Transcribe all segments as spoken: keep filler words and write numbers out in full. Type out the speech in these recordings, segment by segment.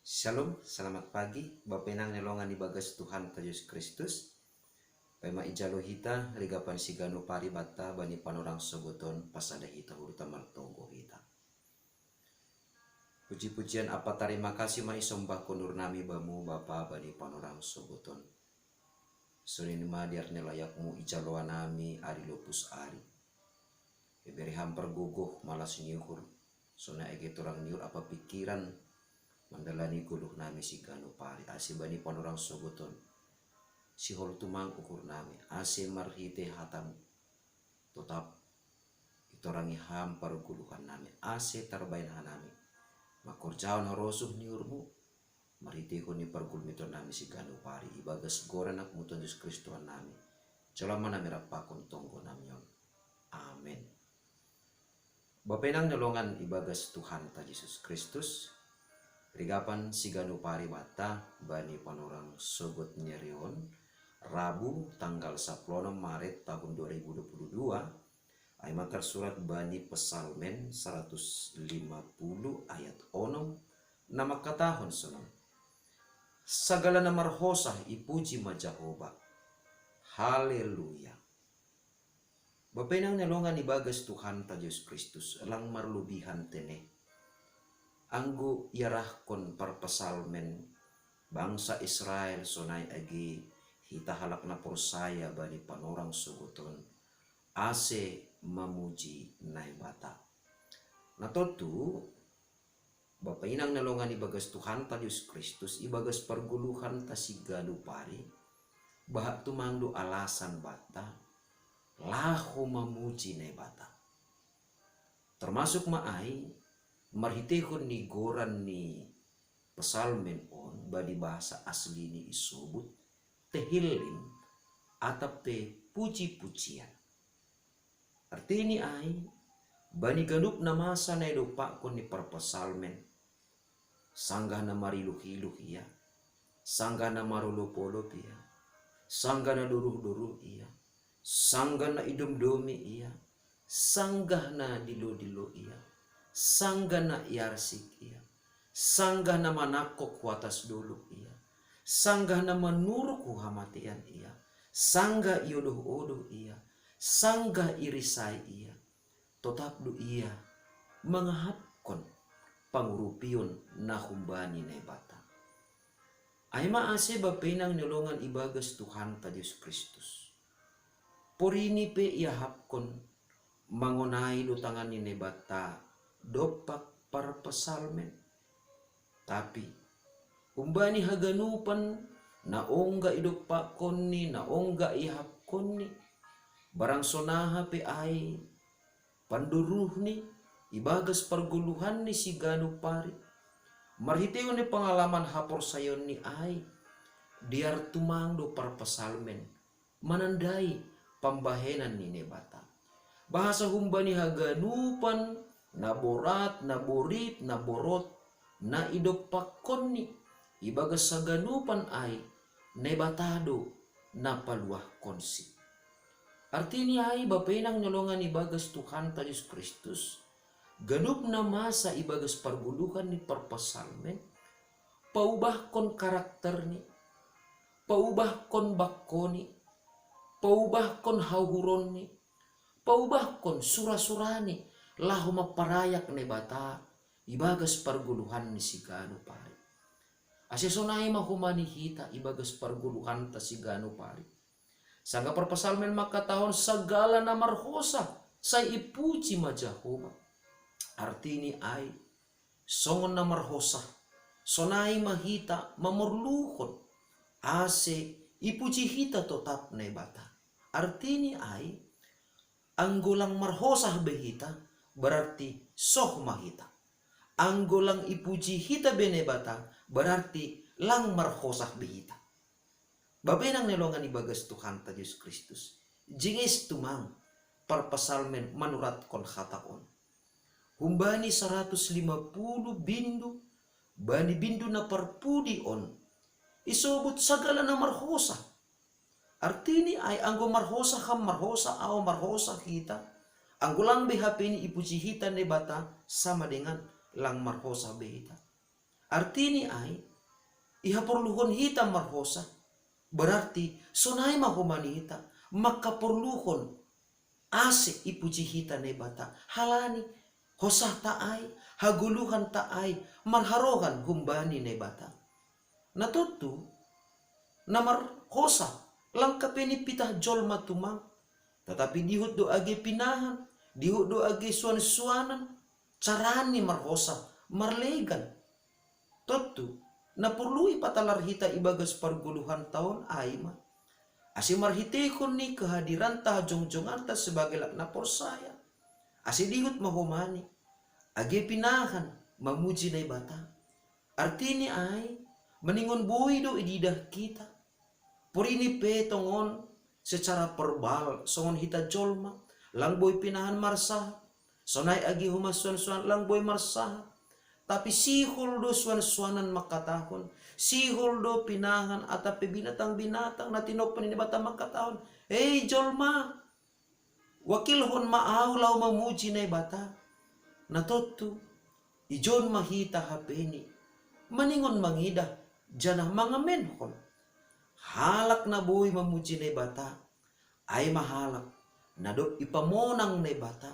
Shalom, selamat pagi. Bapenang nelongan ibagas Tuhan ta Yesus Kristus. Paima ijalo hita rigapan sigano pari bata bani panorang sogoton pasada hita hurta martogo hita. Puji-pujian apa tarima kasih mai sombah konur nami bamu Bapa bani panorang sogoton. Sonin ma diar nelayakmu ijaloa nami ari lopus ari. Iberi hampar gogoh malas niuhur. Sona ege torang niur apa pikiran mandalani goluh nami sigano pari ase bani panorang sogoton. Sihol tumang ukur nami ase marhite hatamu. Totap itorangi hampar goluhan nami ase tarbaen hanami. Makorjaon harosuh niurmu. Marhitehon ni pargulmiton nami sigano pari ibagas goran anakmu Tuhan Yesus Kristus Tuhan nami. Jolama nami rapakon tonggo nami on. Amen. Bapenang nelongan ibagas Tuhan ta Yesus Kristus. Rigapan sigano pari bata bani panorang sogot nerion Rabu tanggal saplonom Maret tahun dua ribu dua puluh dua. Ai ma tarsurat bani Pesalmen saratus lima puluh ayat onom na mangkatahon sonon. Sagala na marhosah ipuji ma Jahoba. Haleluya. Bapenang nelongan ibagas Tuhan ta Yesus Kristus lang marlobihan tene. Anggo iarahkon parpesalmen bangsa Israel sonai age hita halak na porsaya bani panorang sogoton ase mamuji Naibata. Na tontu, Bapa inang nelongan ibagas Tuhan ta Yesus Kristus ibagas pargoluhan ta sigano pari, bahat tumang do alasan bata laho mamuji Naibata. Termasuk ma ai marhitehon ni goran ni pesalmen on bani bahasa aslini isobut tehillim atap pe puji-pujian. Artini ai bani ganup na masa na idompakkon ni parpesalmen, sanggah na mariluh-iluh ia, sanggah na marolop-olop ia, sanggah na doruh-doruh ia, sanggah na idomdomi ia, sanggah na dilo-dilo ia, sanggah na iarsik ia, sanggah na manangkok hu atas dolok ia, sanggah na manuruk hu hamatean ia, sanggah iodoh-odoh ia, sanggah irisai ia, totap do ia mangahapkon pangurupion na humbani Naibata. Ai ma ase bapa inang nelongan ibagas Tuhan ta Yesus Kristus. Porini pe iahapkon mangonai do tangan ni Naibata dompak parpesalmen. Tapi humbani haganupan na ongga idompakkonni na ongga iahapkonni, barang sonaha pe ai pandoruhni ibagas pargoluhanni sigano pari, marhitehon ni pangalaman haporsayaonni ai, diar tumang do parpesalmen manandai pambahenan ni Naibata. Bahasa humbani haganupan na borat, na borit, na borot, na idompakkonni ibagas haganupan ai Naibata do na paluahkonsi. Artini ai bapa inang nelongan ibagas Tuhan ta Yesus Kristus, ganup na masa ibagas pargoluhan ni parpesalmen, paubahkon karakterni, paubahkon bakkoni, paubahkon hauhuronni, paubahkon sura-surani laho mamparayak Naibata ibagas pargoluhanni sigano pari. Ase sonai ma humbani hita ibagas pargoluhanta sigano pari. Sanggah parpesalmen mangkatahon sagala na marhosah sai ipuji ma Jahoba. Artini ai songon na marhosah, sonai ma hita mamorluhon ase ipuji hita totap Naibata. Artini ai anggo lang marhosah be hita, berarti soh ma hita. Anggo lang ipuji hita be Naibata, berarti lang marhosah be hita. Bapa inang nelongan ibagas Tuhanta Jesus Kristus, jinges tumang parpesalmen manuratkon hata on. Humbani saratus lima pulu bindu, bani bindu na parpudi on isobut sagala na marhosah. Artini ai anggo marhosah ham, marhosah ahu, marhosah hita, anggo lang be hape ni ipuji hita Naibata, sama dengan lang marhosah be hita. Artini ai, ihaporluhon hita marhosa, berarti sonai ma homa ni hita makaporluhon ase ipuji hita Naibata, halani hosahta ai, hagoluhanta ai marharohan humbani Naibata. Na tontu, na marhosa lang kapeni pitah jolma tumang, tatapi dihut do age pinahan, dihut do age suan-suanan, carani marhosa, marlegan. Tontu, na porlu ipatalar hita ibagas pargoluhanta on ai ma, ase marhiteihon ni kehadiranta hajongjonganta sebagai halak na porsaya, ase dihut ma homani age pinahan mamuji Naibata. Artini ai, maningon boi do ididah hita. Porini pe tongon secara verbal songon hita jolma, lang boi pinahan marsahat, sonai age homa suan-suan lang boi marsahat. Tapi sihol do suan-suanan mangkatahon, sihol do pinahan atap pe binatang-binatang na tinompa ni Naibata mangkatahon, "Hei jolma, wakilhon ma ahu laho mamuji Naibata." Na tontu, ijon ma hita hapeni maningon mangidah janah mangamenhon. Halak na boi mamuji Naibata, ai ma halak na dob ipamonang Naibata,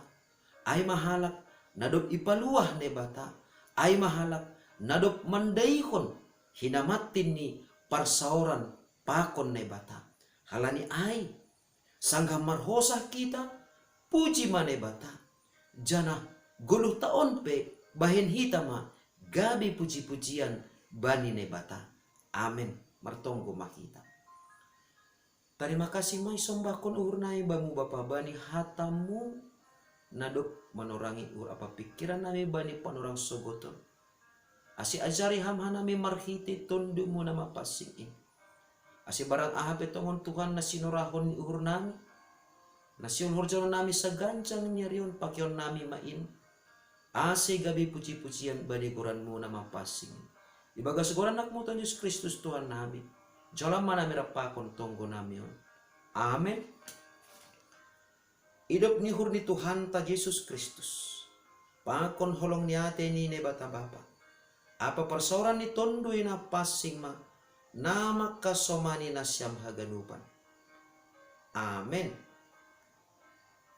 ai ma halak na dob ipaluah Naibata, ai ma halak na dob mandaihon hinamantin ni parsaoran pakon Naibata. Halani ai, sanggah marhosah hita, puji ma Naibata, janah goluhta on pe bahen hita ma gabe puji-pujian bani Naibata. Amen. Martonggo ma hita. Tarima kasih ma isombahkon uhur nami Bamu Bapa bani hata-Mu na dob manorangi uhur ampa pingkiran nami bani panorang sogot on. Ase ajari Ham hanami marhitei Tondu-Mu na mapansing in. Ase barang aha pe tongon Tuhan na sinorahon ni uhur nami, na sihol horjahon nami saganjang ni ari on, pakehon nami ma in, ase gabe puji-pujian bani goran-Mu na mapansing in. Ibagas goran Anak-Mu Tuhan Jesus Kristus Tuhan nami, jalo ma nami rap pakon tonggo nami on. Amen. Idop ni uhur ni Tuhanta Jesus Kristus, pakon holong ni atei ni Naibata Bapa, ampa parsaoran ni Tonduy Napansing ma na mangkasomani nasiam haganupan. Amen.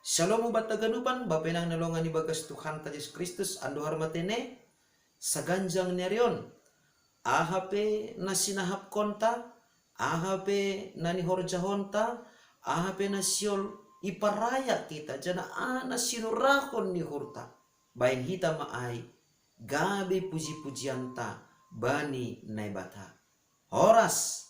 Syalom hubanta ganupan, bapenang na longan ibagas Tuhanta Jesus Kristus, andohar ma tene, saganjang ni ari on, aha pe na sinahapkonta, aha pe na nihorjahonta, aha pe na sihol iparaya hita, janah aha na sinorahon ni uhurta, bahen hita ma ai gabe puji-pujianta bani Naibata. Horas.